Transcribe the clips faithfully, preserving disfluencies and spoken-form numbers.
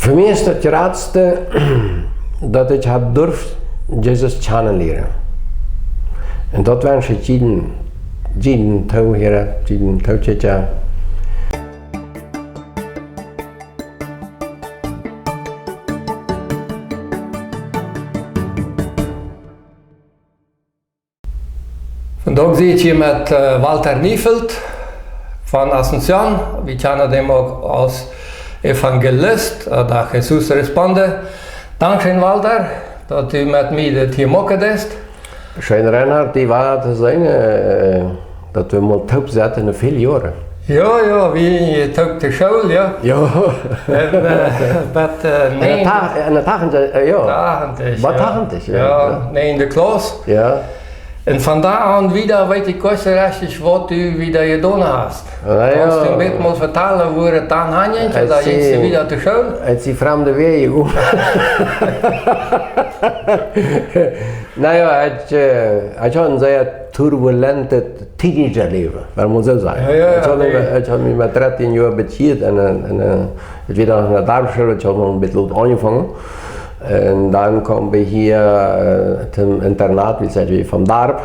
Fa mie es daut jratste, daut ekj hab durft Jesus kjanen lieren. Un daut wensch ekj jieden, jieden Toohiera, jieden Tookjikja. Vondoag sie ekj hia met, äh, Walter Niefeld von Asunción. Wie kjanen däm uk aus Evangelist, äh, de Jesus Responde. Dankscheen, Walter, daut du met mie dit hia moaken deist. Scheen, Reinhard, die Woarheit to sajen, äh, daut wie mol toop sauten en väl Joaren. Jo, jo, wie toop de School, jo. Jo. En, äh, bat, äh, En de negende, ta-, en de tachentich, äh, jo. Tachentich, Bat jo. Tachentich, jo, Jo, jo. Negende Klaus. Jo. En von doa aun wieda weet ekj goanich rajcht, waut du wieda jedonen hast. Na jo. Kaust du mie mol vetalen, woo daut dan aunjinkj, Aus ooda jinkst du see, wieda to School? Aus see framde Wäaj jegonen. Na jo, ekj, äh, ekj haud een sea turbulentet Teenagerläwen, wan maun soo sajcht. Jo, jo, jo, Ekj haud mie, nee. Ekj haud mie met dartieen Joa bekjieet en, en, en, äh, ekj wia dan no de Darpsschool, ekj haud noch een bät lot aunjefongen. Un dan kjeem wie hia, äh, toom Internat, wie sajen wie, vom Darp.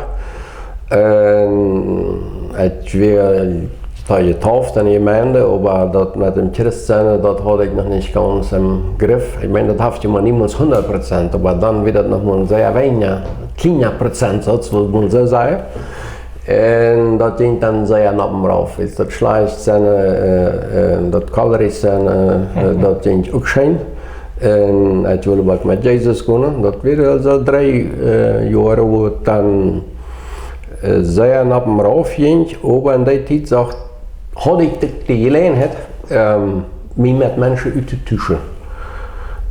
Un ekj wia, äh, jetauft en de Jemeent, oba daut met däm Christ sennen, daut haud ekj noch nich gaunz em Griff. Ekj meen, daut haft je mau niemols hundat Prozent, oba dan wia daut noch mau een sea weinja, kjliena Prozent, soo aus maun soo sajcht. Un daut jinkj dan sea nopp un rauf. Wiels daut schlajcht sennen, äh, äh, daut kolerisch sennen, äh, äh, daut jinkj uk scheen. Un ekj wull uk met Jesus gonen. Daut wieren aulsoo dree, äh, Joaren, wua daut dan, äh, sea nopp un rauf jinkj. Oba en dee Tiet sach, haud ekj de, de Jeläajenheit, ähm, mie met Menschen uttotuschen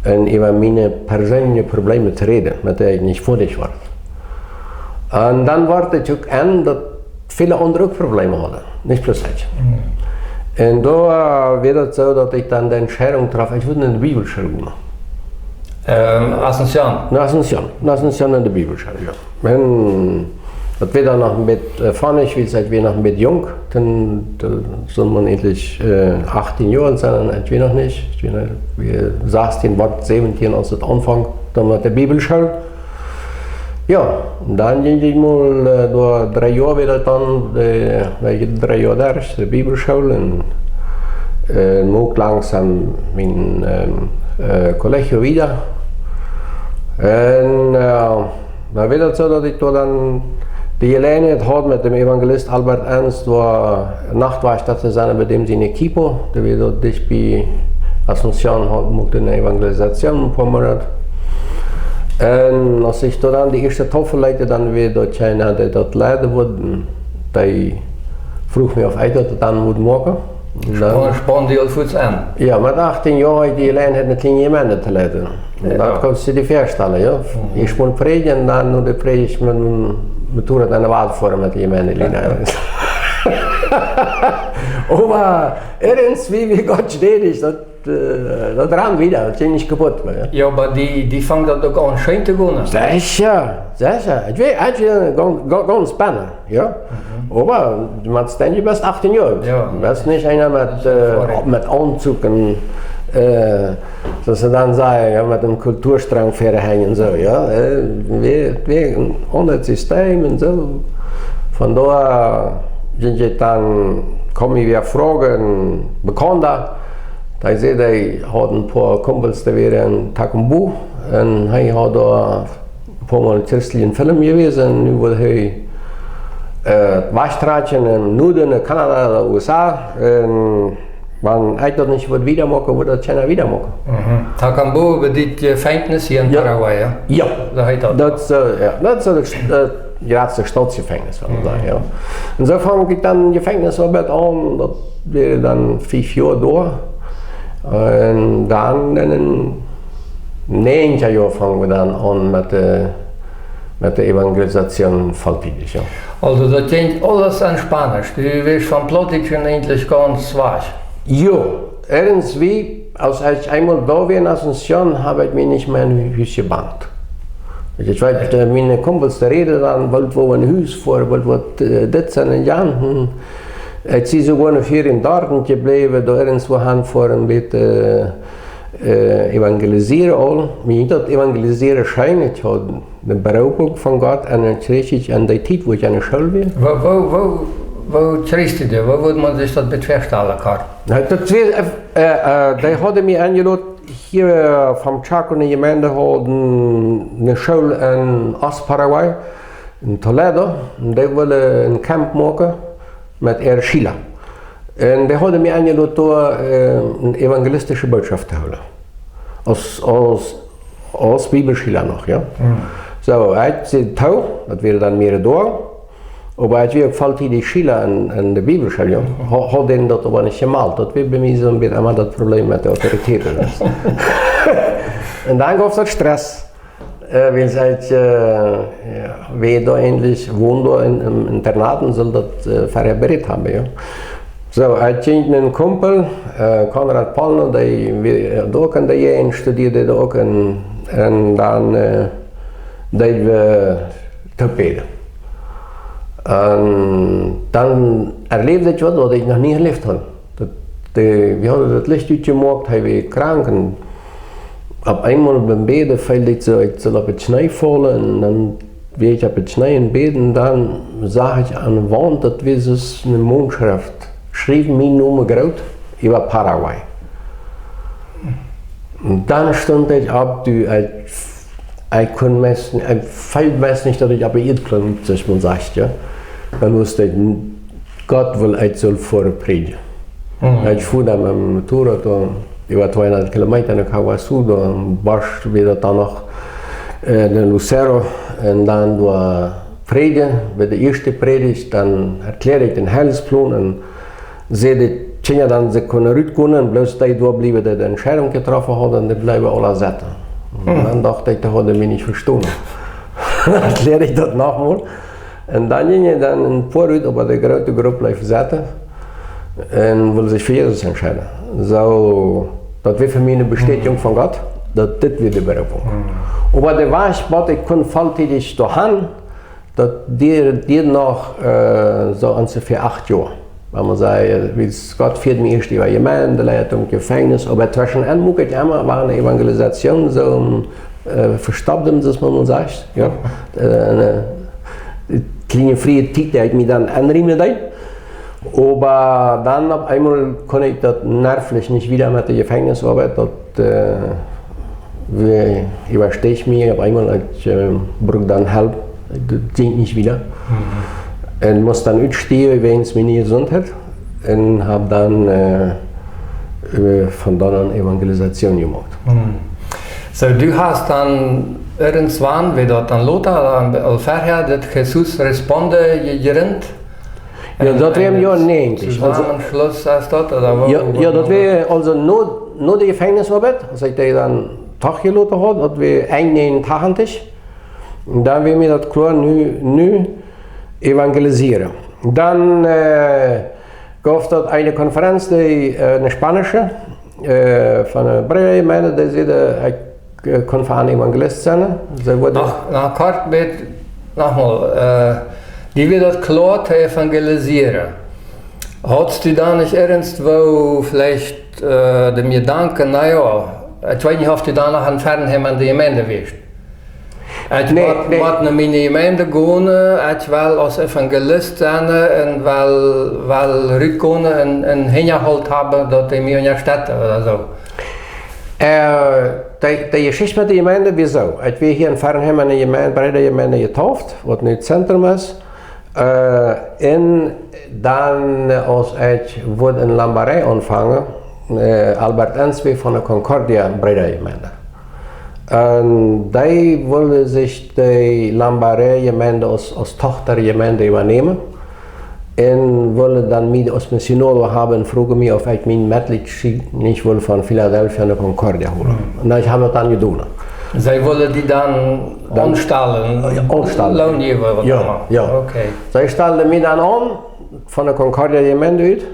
un äwa miene perseenelje Probleme to räden, met dee ekj nich foadich wort. Un dan wort ekj uk en, daut väle aundre uk Probleme hauden, nich bloos ekj. Mhm. Un doa, äh, wia daut soo, daut ekj dan de Entscheidunk trof, ekj wull en de Bibelschool gonen. Ähm, Asunción? No Asunción, no Asunción en de Bibelschool, jo. Un daut wia dan noch een bät, äh, funny, wiels ekj wia noch een bät junk. Dan, dan sull maun eejentlich, äh, achtieen Joa sennen, un ekj wia noch nich. Ekj wia, wia sastieen, wort säwentieen, aus et aunfunk dan met de Bibelschool. Jo, un dan jinkj ekj mol, äh, doa dree Joa wia daut dan, äh, wia ekj dree Joa derch de Bibelschool un, äh, muak langsom mien, ähm, äh, Colegio wieda. Un, äh, dan wia daut soo, daut ekj doa dan de Jeläajenheit haud, met däm Evangelist Albert Enns doa Nachtwajchta to sennen bie däm sien Equipo, dee wia doa dicht bie Asunción, haud, muak eene Evangelisation een poa Moonat. Un aus ekj doa dan de ieeschte Taufe leet, dan wia doa eena, dee daut leiden wull, dee fruach mie, auf ekj daut dan wudd moaken. Un dan Spaun, spaun die aul fuaz aun. Jo, met achtieen Joa haud ekj de Jeläajenheit, eene kjliene Jemeent to leiden. Jo. Daut kaust du die väastalen, jo. Mhm. Ekj wull prädjen, dan no de Prädicht met een Motorrad aun de Wand foaren met de Jemeent. Oba irjentwoo, wia Gott gnädich, daut, äh, daut rand wieda, daut jinkj nich kaput, jo. Jo, oba die, die funk daut uk aun scheen to gonen. Secha, secha. Ekj wia, ekj wia gaunz, gaunz, gaunz bennen. Jo? Mhm. Oba du motst denkjen, du best achtieen Joa. Jo. Du best nich eena met, äh, Sorry. Met Aunzug un, äh, soo aus see dan sajen, jo, met een Kulturstrang väahenj un soo, jo. Äh, wia, wia een aundret System un soo. Von doa sent je dan, kjeemen wada Froagen, Bekjanta. Dee säd, hee haud een poa Kumpels, dee wieren en Tacumbú. Un hee haud doa een poa mol een christlichen Film jewast, un nu wull hee, äh, wajchtrakjen un no no Kanada ooda U S A. Un wan ekj daut nich wudd wieda moaken, wudd daut kjeena wieda moaken. Mhm. Tacumbú bediet Jefenkjnis hia en Jo. Paraguay, jo? Jo. Soo heet daut. Daut es, äh, jo, daut es daut, äh, jratste Stautsjefenkjnis, wan maun Mhm. sajcht, jo. Un soo funk ekj dan Jefenkjnisoabeit aun, daut wia dan fief Joa doa. Un dan en de näajentja Joa funk wie dan aun met de, met de Evangelisation volltiedich, jo. Aulsoo, daut jinkj aules en Spaunisch. Du wieescht von Plautdietsch eejentlich gaunz wajch. Jo, irjentwoo, aus ekj eemol doa wia en Asunción, hab ekj mie nich mea en Hus jebangt. Ekj weet, äh, miene Kumpels, dee räden dan, woo wie en Hus foaren, woo wie, äh, dit sennen un jant. Hm. Ekj sie soogoa noch hia en Darden jebläwen, doa irjentwoo han fa een bät, äh, Äh, evangelisieren aul. Mie daut evangelisieren scheen, ekj haud eene Beroopunk von Gott un dan kjrieech ekj aun dee Tiet, wua ekj aun de School wia. Woo, woo, woo, woo kjrieech du dee? Woo wudd maun sikj daut bät väastalen, Karl? Na, daut wia, äh, äh, äh, dee hauden mie enjelot, hia, äh, vom Chaco ne Jemeent haud eene School en Ost-Paraguay, en Toledo. Un dee wullen een Camp moaken met äare Schiela. Un dee hauden mie enjelot, doa, äh, eene evangelistische Botschaft to hoolen. Aus, aus, aus Bibelschiela noch, jo. Soo, ekj säd too, daut wia dan mea doa. Oba ekj wia uk volltiedich Schiela en, en de Bibelschool, jo. Ha-, haud dän daut oba nich jemeldt. Daut wia bie mie soo een bät emma daut Problem met de Autoritäten. Un dan gauf daut Stress. Äh, wiels ekj, äh, jo, wia doa eejentlich, wond doa en, em Internat un sull daut, äh, verhäa berät haben, jo. Soo, ekj kjand eenen Kumpel, äh, Konrad Pollner, dee wia doa uk en de Jäajent, studiad doa uk en, un dan, äh, deed wie toop bäden. Un dan erläwd ekj waut, waut ekj noch nie erläwd haud. Daut, dee, wie hauden daut Licht utjemoakt, hee wia krank un opp eemol biem Bäden feeld ekj soo, ekj sull opp de Kjnee faulen un dan wia ekj opp de Kjnee un bäd un dan sach ekj aun de Waunt, daut wia soo eene Mondschreft. Schriew mienen Nomen groot äwa Paraguay. Un dan stunt ekj opp, du, ekj, ekj kunn meist, ekj feeld meist nich, daut ekj opp de Ieed klomp, soo aus maun sajcht, jo. Dan wist ekj, Gott well, ekj sull foaren prädjen. Ekj fua dan met Motorrad doa äwa tweehundat Kilometa no Caguazú, doa em Bosch wia daut dan noch, äh, en Lucero. Un dan doa prädjen, bie de ieeschte Prädicht, dan erkjläad ekj dän Heilsplon un säd de Kjinja dan, see kunnen rutgonen, un bloos dee doa bliewen, dee de Entscheidunk jetroffen hauden, un dee bleewen aula setten. Un dan docht ekj, dee hauden mie nich vestonen. Dan erkjläad ekj daut nochmol. Un dan jinjen dan een poa rut, oba de groote Grupp bleef setten un wull sikj fa Jesus entscheiden. Soo, daut wia fa mie eene Bestätigung von Gott, daut dit wia de Beroopunk. Oba de Wajch, waut ekj kunn volltiedich doahan, daut dieed, dieed noch, äh, soo onjefäa acht Joa. Wan maun sajcht, äh, wiels Gott fieed mie ieescht äwa Jemeent, dan leet ekj em Jefenkjnis, oba tweschen en muak ekj emma, wia eene Evangelisation, soo, äh, vestopptem, soo aus maun sajcht, jo. Äh, eene kjliene friee Tiet, dee ekj mie dan aunriemen deed. Oba dan opp eemol kunn ekj daut nervlich nich wieda met de Jefenkjnisoabeit, daut, äh, wie, äwasteach mie opp eemol, ekj, äh, brukt dan Help, daut jinkj nich wieda. Un must dan utstiewen wäajens miene Jesundheit. Un hab dan, äh, äh, von dan aun Evangelisation jemoakt. Soo, du hast dan irjentwan, wia daut dan lota, dan aul verhäa, daut Jesus Responde je-, jerint? Jo, daut wia em Joa näajentich. Aulsoo, Zusammenschluss es daut, ooda woo, jo, woo jo, daut wia aulsoo no, no de Jefenkjnisoabeit, aus ekj dee dan doch jeloten haud, daut wia Enj näajentachentich. Dan wia mie daut kloa, nu, nu evangelisieren. Dan, äh, gauf daut eene Konferenz, dee, äh, eene spaunische, äh, von de Breeda Jemeent, dee säd, äh, ekj, äh, kunn fa een Evangelist sennen. See wudden noch, noch kort bät, nochmol, äh, die wia daut kloa to evangelisieren. Haudst du dan nich irjentwoo veleicht, äh, dän Jedanken, na jo, ekj weet nich, auf du dan noch en Fernheim aun de Jemeent wieescht? Ekj, nä, mott, nä, mott no miene Jemeent gonen, ekj well aus Evangelist sennen un well, well rutgonen un, un Hinjaholt haben, daut dee mie unjastetten ooda soo. Äh, de, de Jeschicht met de Jemeent wia soo. Ekj wia hia en Fernheim en de Jemeent, Breeda Jemeent jetauft, waut nu Zentrum es. Äh, un dan, äh, aus ekj wull en Lambaré aunfangen, äh, Albert Ens wia von de Concordia Breeda Jemeent. Un dee wullen sikj de Lambaré Jemeent aus, aus Tochtajemeent äwanämen. Un wullen dan mie aus Missionoa haben, frogen mie, auf ekj mien Metliedschiet nich wull von Filadelfia no Concordia holen. Un ekj hab daut dan jedonen. See wullen die dan, dan aunstalen? Jo, aunstalen. Loon jäwen, waut emma. Jo. Okay. See stalden mie dan aun, von de Concordia Jemeent ut.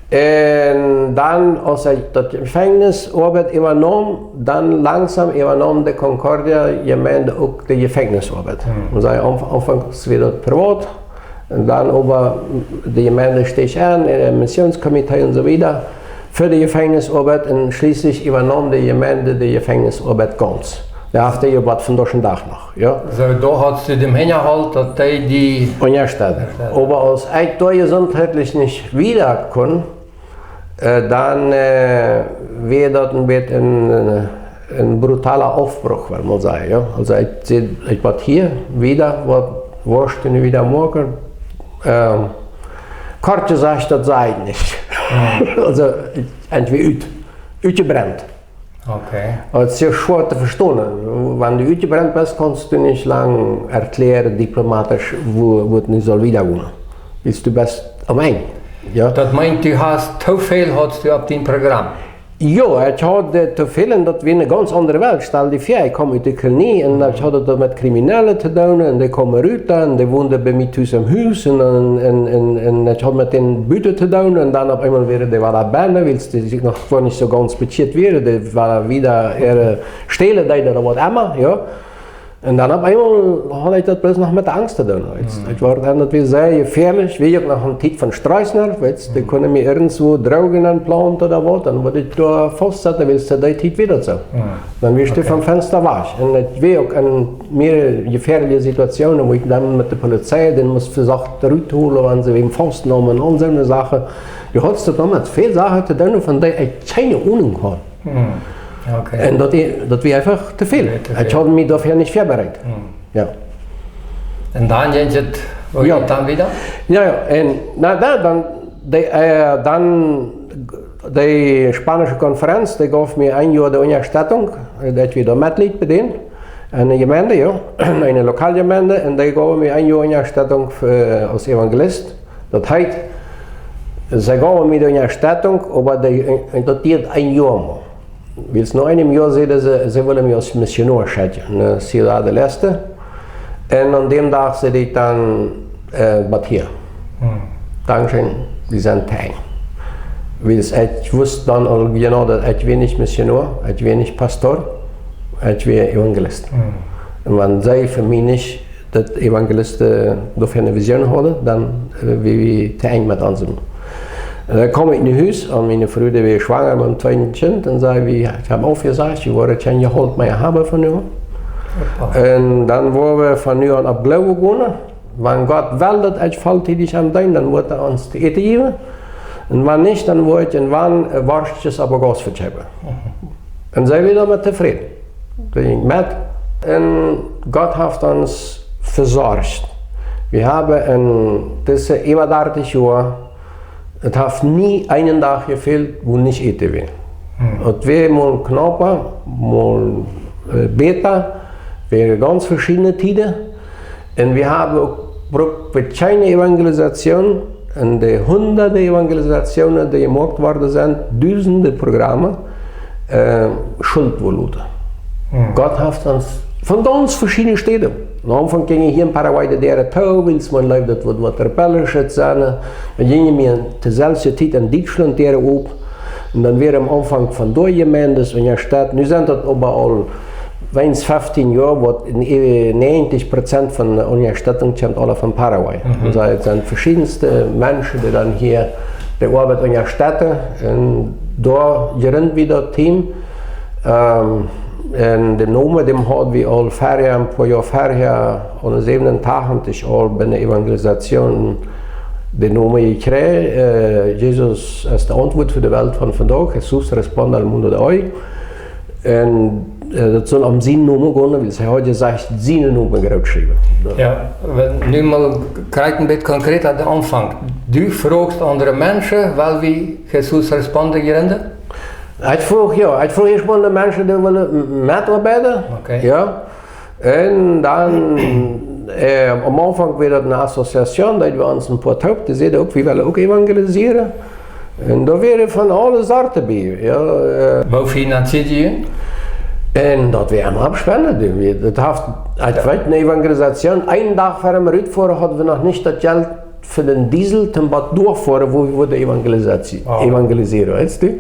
Un dan, aus ekj daut Jefenkjnisoabeit äwanaum, dan langsom äwanaum de Concordia Jemeent uk de Jefenkjnisoabeit. Un see aunf-, aunfangs wia daut privat, un dan oba de Jemeent steach aun, en Missionskomitee un soo wieda. fa de Jefenkjnisoabeit un schlieslich äwanaum de Jemeent de Jefenkjnisoabeit gaunz. Doa haft hee je waut von doa dän Dach noch, jo. Soo, doa haud hee dän Hinjahoolt, daut hee dee unjastalt. Unjastalt. Oba aus ekj doa jesuntheitlich nich wieda kunn, äh, dan, äh, wia daut een bät een, äh, een brutala Aufbruch, well wie sajen, jo. Aulsoo, ekj sie, ekj woa hia wieda, waut woascht du nu wieda moaken? Ähm, kort jesajcht, daut sach ekj nich. Mhm. Aulsoo, ekj, ekj wia ut, utjebrent. Okay. Daut es sea schwoa to vestonen. Wan du utjebrent best, kaust du nich lang erkjläaren, diplomatisch, woo, woo et nu saul wieda gonen. Wiels du best aum Enj. Jo? Daut meent, du hast too väl hast du opp dien Programm. Jo, ekj haud, äh, too väl un daut wia eene gaunz aundre Welt. Stal die väa, ekj kjeem ut de Kolonie un ekj haud daut met Kriminelle to doonen un dee kjeemen rut un dee wonden bie mie tus em Hus un, un, un, un, un ekj haud met dän buten to doonen un dan opp eemol wieren dee wada bennen, wiels dee sikj noch goanich soo gaunz bekjieet wieren, dee wieren wieda äare Stäle, dee doa waut emma, jo. Un dan opp eemol haud ekj daut bloos noch met de Angst to doonen. Ekj, mhm, ekj wort dan, daut wia sea jefäalich, wia uk noch eene Tiet von Stroessner, weetst, dee, mhm, kunnen mie irjentwua droagen aun Plant ooda waut, dan wudd ekj doa faustsetten, wiels to dee Tiet wia daut soo. Mhm. Dan wia ekj, okay, vom Fensta wajch. Un daut wia uk eene mea jefäaliche Situation, wua ekj dan met de Polizei, dee must vesocht rutholen, wan see am faustneemen un aul soone Sachen. Du haudst doa met väl Sachen to doonen, von dee ekj kjeene Ahnung haud. Hm. Okay. Un daut, daut wia eefach too väl. Wia too väl. Ekj haud mie doafäa nich väabereit. Hm. Jo. Un dan jinkj et, woo, jo, jinkj et dan wieda? Jo, jo. Un, na, na, dan, dee, äh, dan, dee Spaunische Konferenz, dee jeef mie een Joa de Unjastettunk, äh, daut wia doa Metglied bie dän. Eene Jemeent, jo, eene Lokaljemeent, un dee jeef mie een Joa Unjastettunk fa, aus Evangelist. Daut heet, see jeewen mie de Unjastettunk, oba dee, äh, daut dieed een Joa mau. Wiels no een Joa säden see, see wullen mie aus Missionoa schekjen, no Ciudad del Este. Un aun däm Dach säd ekj dan, äh, bat hia. Hm. Dankscheen, wie sent to Enj. Wiels ekj wist dan aul jeneiw, daut ekj wia nich Missionoa, ekj wia nich Pastor, ekj wia Evangelist. Hm. Un wan see fa mie nich daut Evangelisten doafäa eene Vision hauden, dan, äh, wia wie to Enj met ons. Un dan kjeem ekj no Hus, un miene Fru, dee wia schwanga met een tweedet Kjint, un säd: "Wie, ekj hab aufjesajcht, wie woaren kjeen Jehalt mea haben von nu." Opa. Un dan woa wie von nu aun opp Gloowen gonen. Wan Gott well, daut ekj volltiedich am deen, dan woat hee ons to äten jäwen. Un wan nich, dan woa ekj en wan, äh, Worschtjes opp de Gauss vekjeepen. Mhm. Un see wia doamet tofräd. Dee jinkj met. Un Gott haft ons vesorcht. Wie haben en dise äwa dartich Joa, et haft nie eenen Dach jefält, wua nich Äten wia. Hm. Et wia mol knaupa, mol, äh, bäta, wia gaunz veschiedne Tieden. Un wie haben uk, brukt wie kjeene Evangelisation, un de hunderte Evangelisationen, dee jemoakt worden sent, dusende Programme, äh, Schult wua loten. Hm. Gott haft ons von gaunz veschiedne Städen. Aum Aunfank jinkj hia en Paraguay de Däaren too, wiels maun jleewd, daut wudd waut Rebellisches sennen. Dan jinkj wie en de selwje Tiet en Dietschlaunt Däaren op. Un dan wia aum Aunfank von doa Jemeenten unjastetten. Nu sent daut oba aul weens feftieen Joa, waut en, äh, näajentich Prozent von de Unjastetten kjemt aule von Paraguay. Mhm. Aulsoo et sent veschiedne Menschen, dee dan hia de Oabeit unjastetten. Un doa jrint wie daut Team. Ähm, un dän Nomen, dän haud wie aul verhäa, een poa Joa verhäa, aune säwenuntachentich aul bie de Evangelisation dän Nomen jekjräajen, äh, Jesus es de Auntwuat fa de Welt von vondoag, Jesús responde al mundo de hoy. Un, äh, daut sull om sienen Nomen gonen, wiels hee haud jesajcht, sienen Nomen groot schriewen. Jo, wan nu mol krakjt een bät konkreta aun dän Aunfank. Du fruachst aundre Menschen, wiels wie Jesús responde jrenden? Ekj fruach, jo, ekj fruach ieescht mol de Menschen, dee wullen m-, metoabeiden. Okay. Jo. Un dan, äh, aum Aunfank wia daut eene Association, dee wia ons een poa toop, dee säden uk, wie wellen uk evangelisieren. Un doa wieren von aule Sorten bie, jo, äh. Woo finanzieed jie? Un daut wia emma opp Spenden, du. Wie, daut haft, ekj weet, eene Evangelisation, eenen Dach ver däm rutfoaren hauden wie noch nich daut Jelt fa dän Diesel, toom bat doa foaren, wua wie wudden evangelisieren, weetst du?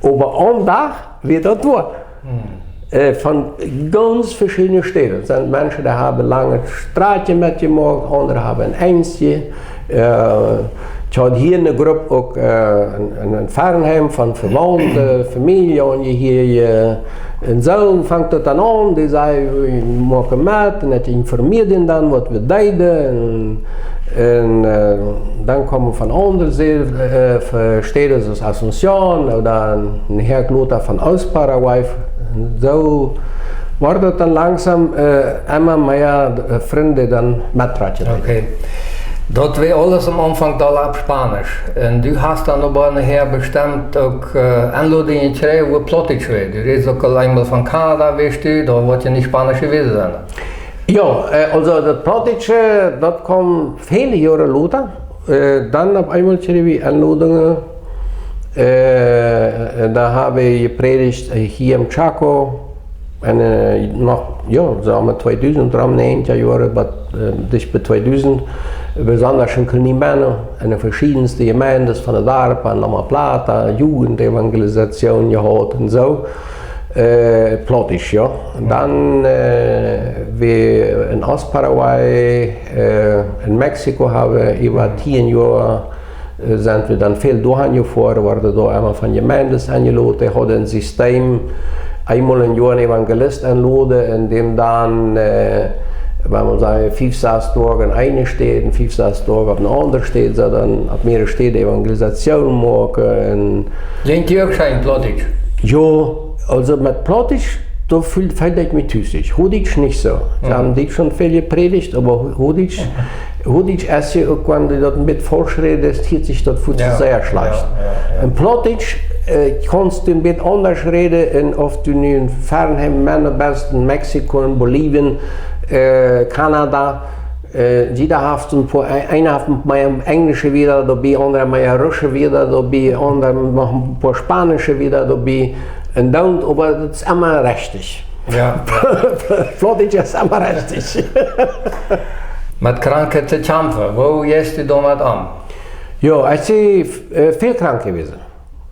Oba een Dach wia daut doa. Hm. Äh, von gaunz veschiedne Städen. Et sent Menschen, dee haben lange Strakjen metjemoakt, aundre haben een Enjstje, äh, Ekj haud hia eene Grupp uk, äh, en, en, en Fernheim von Vewaunte, Famielje, Aunjehirje. Un soo funk daut dan aun, dee säden, wie moaken met, un ekj informieed an dan, waut wie deeden. Un, un, äh, dan kjeemen von aundre Se-, äh, von Städen aus Asunción ooda een Häa Glota von Oost-Paraguay. Un soo wort daut dan langsom, äh, emma mea, äh, Frind dan metrakjen. Okay. Daut wia aules aum Aunfank aul opp Spaunsch. Un du hast dan oba nohäa bestemmt uk, äh, Enlodungen jekjräajen, wua Plautdietsch wia. Du rätst uk aul eemol von Kanada, weetst du, doa woat je nich Spaunsch jewast sennen. Jo, äh, aulsoo daut Plautdietsche, daut kjeem väle Joaren lota. Äh, dan opp eemol kjrieech wie Enlodungen. Äh, un doa hab wie jeprädicht, äh, hia em Chaco. Un, äh, noch, jo, soo om tweedusent, rom näajentieen Joaren, bat, äh, dicht bie tweedusent, besonda en Quilmes, en de veschiedenste Jemeenten von de Darpa, en Loma Plata, Jugendevangelisation jehaut un soo, äh, Plautdietsch, jo. Un dan, äh, wie en Oost-Paraguay, äh, en Mexiko hab wie äwa tieen Joa äh, sent wie dan väl doahan jefoaren, worden doa emma von Jemeenten enjelot. Dee hauden een System, eemol em Joa een Evangelist enloden un däm dan, äh, wan wie sajen, fief, sas Doag en eene Städ un fief, sas Doag opp eene aundre Städ, soo dan opp mearere Städen Evangelisation moaken un Jinj daut uk scheen Plautdietsch? Jo, aulsoo met Plautdietsch, doa feeld, feeld ekj mie tus. Huachdietsch nich soo. Wie haben Dietsch aul väl jeprädicht, oba Hu-, Huachdietsch, Huachdietsch es je uk, wan du daut een bät faulsch rätst, hieet sikj daut fa Jo, sea schlajcht. jo, jo, jo. En Plautdietsch, äh, kaust du een bät aundasch räden, un auf du nu en Fernheim, Menno best, en Mexiko, en Bolivien, äh, Kanada, äh, jieda haft een poa, ee-, eena haft mea enjlische Wieed doabie, aundre mea rusche Wieed doabie, aundre noch een poa spaunsche Wieed doabie. Un dan, oba daut es emma rechtich. Jo, jo. Plautdietsch es emma rechtich. Met Krankheit to kjamfen, woo jeist du doamet om? Jo, ekj sie, äh, väl krank jewast.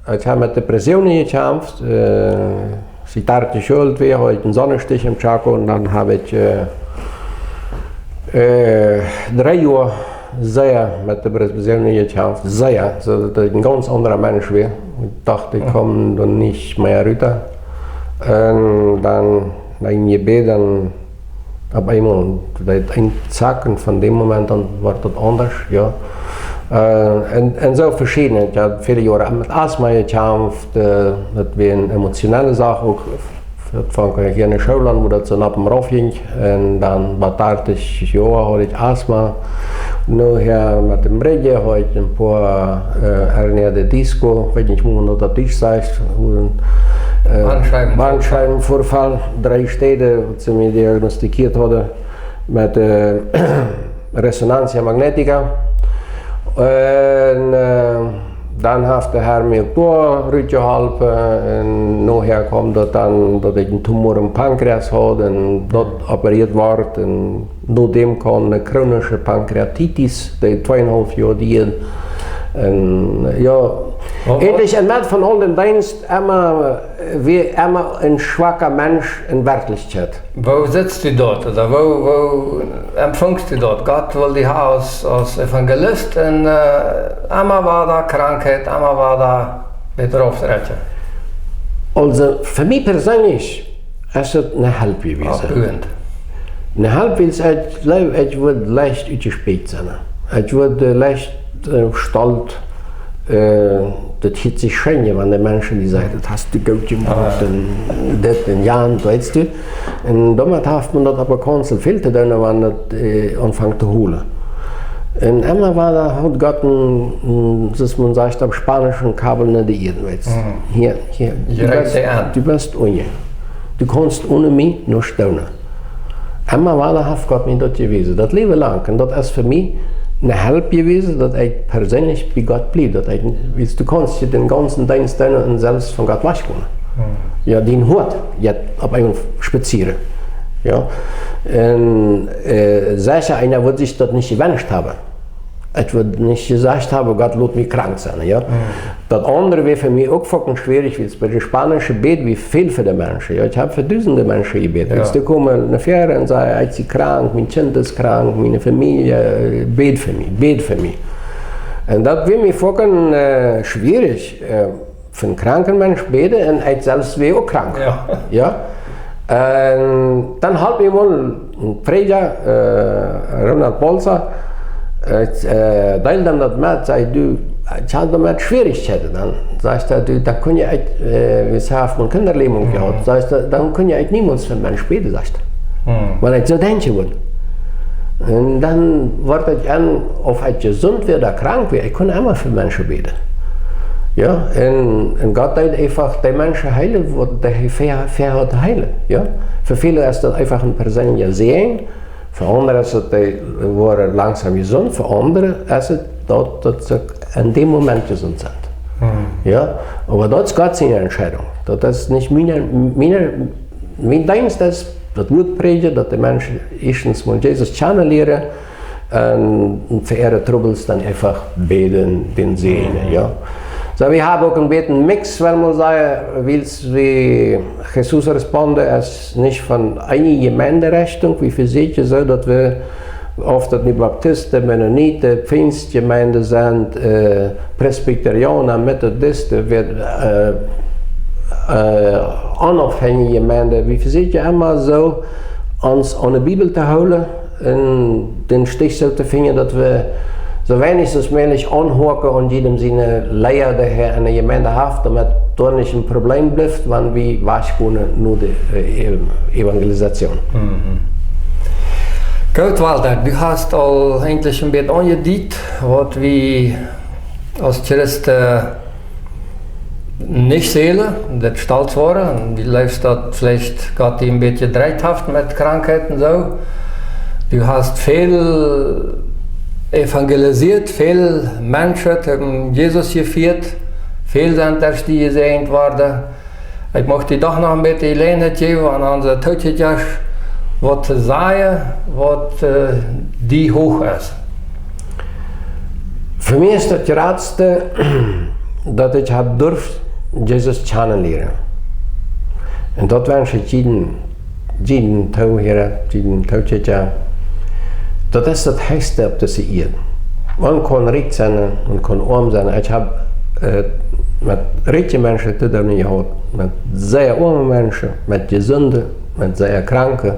Ekj hab met Depressionen jekjamft, äh, aus ekj dartich Joa oolt wia, haud ekj een Sonnenstich em Chaco un dan hab ekj, äh, äh, dree Joa sea met Depressionen jekjamft, sea, soo daut ekj een gaunz aundra Mensch wia. Ekj docht, ekj kom doa nich mea rut. Un dan, no een Jebäd, dan opp eemol, daut een Zacken von däm Moment aun wort daut aundasch, jo. Äh, un, un soo veschiedne. Ekj hab väle Joaren met Asthma jekjamft, äh, daut wia een emotionelle Sach uk. Daut funk ekj hia en de School aun, woo daut soo opp un rauf jinkj. Un dan bat dartich Joa haud ekj Asthma. Nohäa met de Brädje haud ekj een poa, äh, hernia de disco, weet nich, woo maun daut opp Dietsch sajcht, woo een, äh, Bandscheibenvorfall. Bandscheibenvorfall, dree Städen, waut see mie diagnostizieet hauden met, äh, Resonancia magnética. Un, äh, dan haft de Herr mie uk doa rutjeholpen un nohäa kjeem daut dan, daut ekj een Tumor em Pankreas haud un daut operieet wort un no däm kjeem eene chronische Pankreatitis, dee tweeunhalf Joa dieed. Un, jo, Wa-, wa- eejentlich en Medd von aul dän Deenst emma, äh, wia emma een schwaka Mensch en Werkjlichkjeit. Woo sitst du daut? Ooda woo, woo empfungst du daut? Gott well die haben aus, aus Evangelist un, äh, emma wada Krankheit, emma wada Bedrof, Retje. Aulsoo, fa mie perseenlich es et eene Help jewast. Oppbuend. Eene Help, wiels ekj jleew, ekj wudd leicht utjespäat sennen. Ekj wudd, äh, leicht, äh, stolt, äh, daut hieet sikj scheen, wan de Menschen die sajen, daut hast du goot jemoakt, Ah. un dit un jant, weetst du. Un doamet haft maun daut opp de Kaunzel väl to doonen, wan daut, äh, aunfangt to holen. Un emma wada haud Gott een, een, soo aus maun sajcht opp Spaunsch, een cable en de Ieed, weetst. Mhm. Hia, hia, du Jreit best, see aun. Du best unjen. Du kaust one mie nuscht doonen. Emma wada haft Gott mie daut jewast. Daut Läwen lang. Un daut es fa mie eene Help jewast, daut ekj perseenlich bie Gott bliew. Daut ekj, wiels du kaust je dän gaunzen Deenst doonen un selfst von Gott wajchkomen. Mhm. Jo, dien Hoat jeit opp eemol spazieren. Jo. Un, äh, secha eena wudd sikj daut nich jewenscht haben. Ekj wudd nich jesajcht haben, Gott lot mie krank sennen, jo. Mhm. Daut aundre wia fa mie uk foaken schwierich, wiels bie de Spaunschen bäd wie väl fa de Menschen, jo. Ekj hab fa dusende Menschen jebät. Jo. Wiels dee komen no ver un sajen, ekj sie krank, mien Kjint es krank, miene Famielje, äh, bäd fa mie, bäd fa mie. Un daut wia mie foaken schwierich, fa een kranken Mensch bäden un ekj selfst wia uk krank. Jo. Un dan haud mie mol een Prädja, Ronald Bolzer, deeld am daut met, säd: "Du, ekj hab doamet Schwierichkjeiten." Dan sajcht hee: "Du, dan kunn je ekj, wie haft mien Kindaläwen jehaut, sajcht hee, dan kunn je ekj niemols fa een Mensch bäden", sajcht hee. Wan ekj soo denkjen wudd. Un dan wort ekj en, auf ekj jesunt wia ooda krank wia, ekj kunn emma fa Menschen bäden. Jo, un, un Gott deed eefach de Menschen heelen, waut hee fa, fa haud to heelen. Jo? Fa väle es daut eefach een perseenelja Säajen, fa aundre es daut, dee woaren langsom jesunt, fa aundre es daut, daut see en däm Moment jesunt sent. Jo? Oba daut es Gott siene Entscheidunk. Daut es nich miene, miene, mien Deenst es, daut Wuat prädjen, daut de Menschen ieeschtens mol Jesus kjanen lieren, un fa äare Trubbels dan eefach bäden, dän säajnen, jo. Soo, wie haben uk een bät een Mix, wan wie sajen, wiels wie Jesus Responde es nich von eene Jemeenderichtunk, wie vesäakjen soo, daut wie, auf daut nu Baptisten, Mennoniten, Pfingstjemeenden sent, Presbyterianer, Methodisten, wie, onaufhänjije Jemeenden, wie vesäakjen emma soo, ons aun de Bibel to hoolen un dän Stich soo to finjen, daut wie soo weinich aus mäajlich aunhoaken aun jiedem siene Lia, dee hee en de Jemeend haft, doamet doa nich een Problem blift, wan wie wajchgonen no de Evangelisation. Goot, Walter, du hast aul eejentlich een bät aunjediet, waut wie aus Christen nich sellen, daut stolt woaren. Un du jleefst, daut veleicht Gott die een bät jedreit haft met Krankheit un soo. Du hast väl evangelisieet, väl Menschen haben Jesus jefieet, väl sent derch die jesäajent worden. Ekj mucht die doch noch een bät Jeläajenheit jäwen, aun onse Tookjikjasch waut to sajen, waut die huach es. Fa mie es daut jratste, daut ekj hab durft Jesus kjanen lieren. Un daut wensch ekj jiedem, jiedem Toohiera, jiedem Tookjikja. Daut es daut hechste opp dise Ieed. Maun kaun rikj sennen, maun kaun oam sennen. Ekj hab met rikje Menschen to doonen jehaut, met sea oame Menschen, met jesunde, met sea kranke.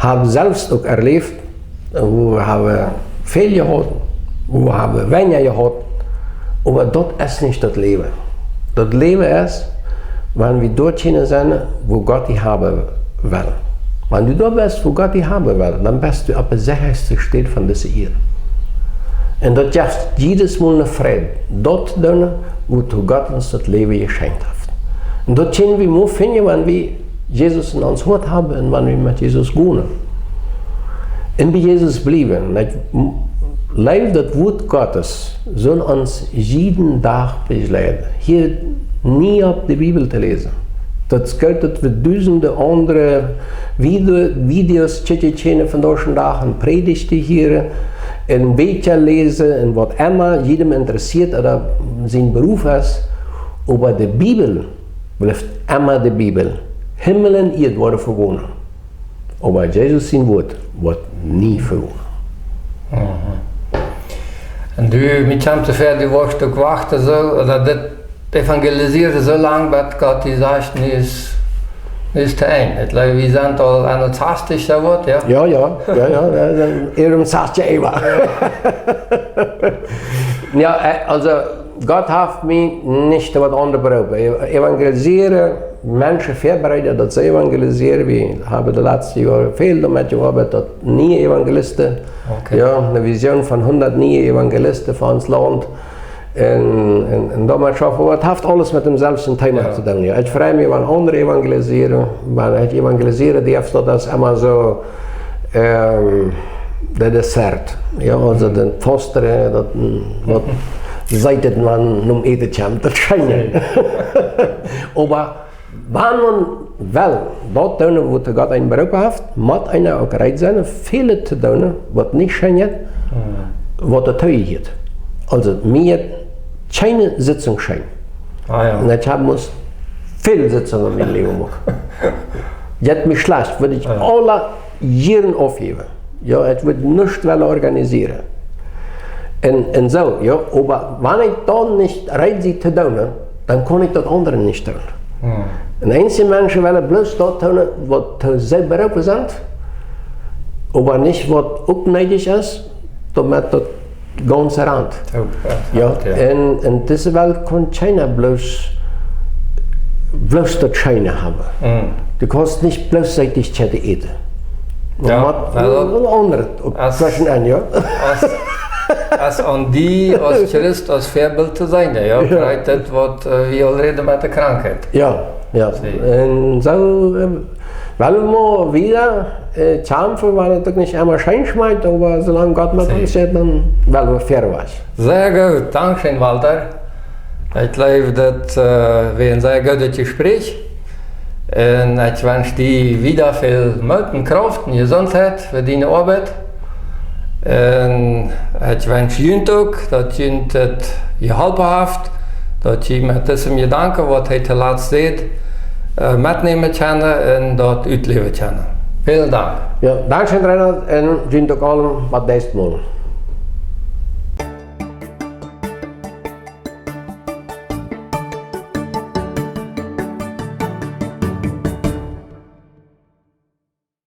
Hab selfst uk erläft, wua wie haben väl jehaut, wua wie haben weinja jehaut, oba daut es nich daut Läwen. Daut Läwen es, wan wie doa kjennen sennen, wua Gott die haben well. Wan du doa best, wua Gott die haben well, dan best du opp de sechaste Städ von dise Ieed. Un daut jeft jiedes Mol eene Freid, daut to doonen, wuatoo Gott ons daut Läwen jeschenkt haft. Un daut kjenn wie mau finjen, wan wie Jesus en ons Hoat haben un wan wie met Jesus gonen. Un bie Jesus bliewen. Ekj jleew, daut Wuat Gottes saul ons jieden Dach bejleiden. Hia nie opp de Bibel to läsen. Daut es goot, daut wie dusende aundre Videos kjikjen kjennen vondoag dän Dach un Prädichten hieren un Bieekja läsen un waut emma jiedem interessieet ooda sien Beruf es. Oba de Bibel blift emma de Bibel. Himmel un Ieed woaren vegonen, oba Jesus sien Wuat woat nie vegonen. Un du, mie kjemt soo väl, du woascht uk wachten, soo, daut dit Evangelisieren soo lang, bat Gott die sajcht: "Nu es, nu es to Enj." Ekj jleew, wie sent aul aun daut sastich, soo waut, jo? Jo, jo, jo, jo, wie sent eenundsastich Joa. Jo, also, Gott haft mie nich waut aundret beroopen. Evangelisieren, Menschen väabereiden, daut see evangelisieren. Wie haben de latste Joaren väl doamet jeoabeit, daut niee Evangelisten, jo, eene Vision von hundat niee Evangelisten fa ons Launt. Un, un, un doamet schaufen, oba daut haft aules met dämselwjen Thema to doonen, jo. Ekj frei mie, wan aundre evangelisieren, wan ekj evangelisieren, dee haft daut aus emma soo, de Dessert. Jo, also daut Fostren, daut, waut sajcht daut, wan nom Äten kjemt, daut scheen. Oba wan maun well daut doonen, wuatoo Gott eenem beroopen haft, mott eena uk reed sennen, väl to doonen, waut nich scheen jeit, waut doatoo jehieet. Also, mie jeit kjeene Sitzunk scheen. Un ekj hab must väl Sitzungen en mien Läwen moaken. Jeit mie schlajcht, wudd ekj aule jieren aufjäwen. Jo, ekj wudd nuscht wellen organisieren. Un, un soo, jo, oba wan ekj dan nich reed sie to doonen, dan kaun ekj daut aundre nich doonen. Un eenje Menschen wellen bloos daut doonen, waut see beroopen sent, oba nich, waut uk needich es, doamet daut gaunz rant. Jo, en, en dise Welt kaun kjeena bloos, bloos daut Scheene haben. Du kaust nich bloos Seetichkjeiten äten. Jo, mott aundret uk tweschen en, jo. Aus aun die, aus Christ, aus Väabilt to sennen, jo. Krakjt daut, waut wie aul räden met de Krankheit. Jo, jo. En soo well wie mau wieda kjamfen, wan daut uk nich emma scheen schmakjt, oba soo lang Gott met ons es, dan well wie verwoats. Sea goot, dankscheen, Walter. Ekj jleew, daut wia een sea goodet Jespräch. Un ekj wensch die wieda väl Moot un Krauft un Jesuntheit fa diene Oabeit. Un ekj wensch junt uk, daut junt daut jeholpen haft, daut jie met disem Jedanken, waut hee toolatst säd, metnämen kjennen un daut utläwen kjennen. Välen Dank. Jo, dankscheen, Reinhard, un junt uk aulen waut deist mol.